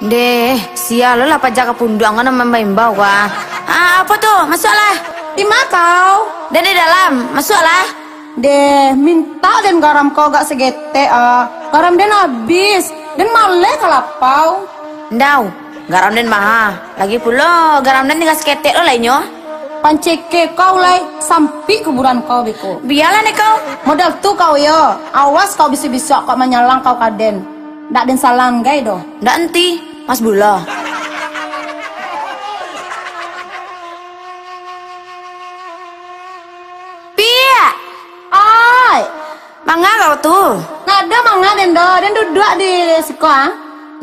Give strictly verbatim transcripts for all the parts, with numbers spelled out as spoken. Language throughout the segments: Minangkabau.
Deh, sia lo lah paja ka punduang ko nan maimbau ko, ah. Ah, apo tu? Masuaklah. Di ma kau? Den di dalam. Masuaklah. Deh, mintak den garam kau agak saketek, ah. Garam den abih. Den maleh ka lapau. Ndau, garam den maha. Lagi pulo, garam den tingga saketek lo lai nyo. Panceke kau lai, sampai kuburan kau beko. Bialah deh kau. Model tu kau yo. Awas kau bisuak-bisuak kok manyalang kau ka den. Ndak den salang gai doh. Ndak enti, Mas Bula. Piak! Ai! Manga kau tu? Ndak ado manga den doh, den duduak di siko, ah.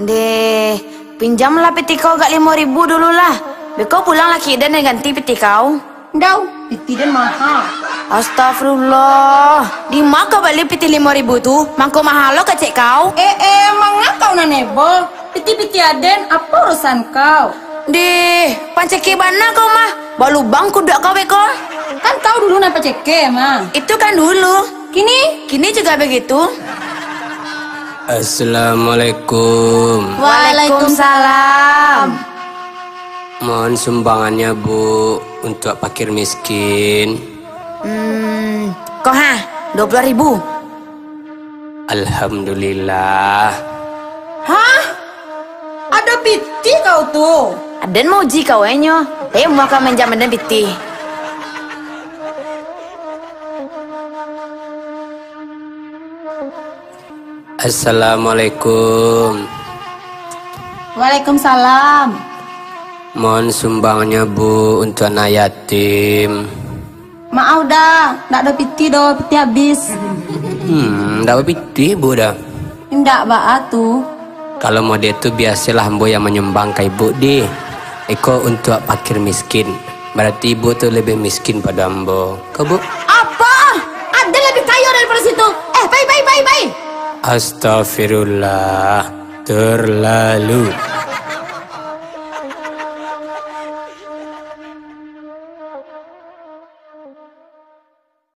Deh, pinjamlah pitih kau agak limo ribu dulu lah. Beko pulang laki den, den ganti pitih kau. Ndau, pitih den maha. Astagfirullah. Di ma kau bali pitih limo ribu tu? Mangko maha lo kecek kau. Eh, eh, manga kau nan heboh? Pitih-pitih aden, apo urusan kau? Deh, panceke bana kau mah. Balubang kuduak kau beko. Kan kau dulu nan panceke mah. Itu kan dulu. Kini? Kini juga begitu. Assalamualaikum. Waalaikumsalam. Mohon sumbangannya, Bu, untuk fakir miskin. Hmm, ko ha, dua puluh ribu. Alhamdulillah. Hah? Ado pitih kau tu? Aden mau uji kau e nyo. Tembak ka manjam aden pitih. Assalamualaikum. Waalaikumsalam. Mohon sumbangnya, Bu, untuk anak yatim. Maaf dah, ndak ado pitih doh, pitih abih. Hmm, ndak bapitih, Bu, dah. Indak baa tu. Kalau mode tu, biasolah ambo yang manyumbang ka ibu, dih. Iko untuak pakir miskin. Barati ibu tu labiah miskin pado ambo. Ko, Bu? Apa? Aden labiah kayo daripado situ. Eh, pai, pai, pai, pai. Astagfirullah. Terlalu.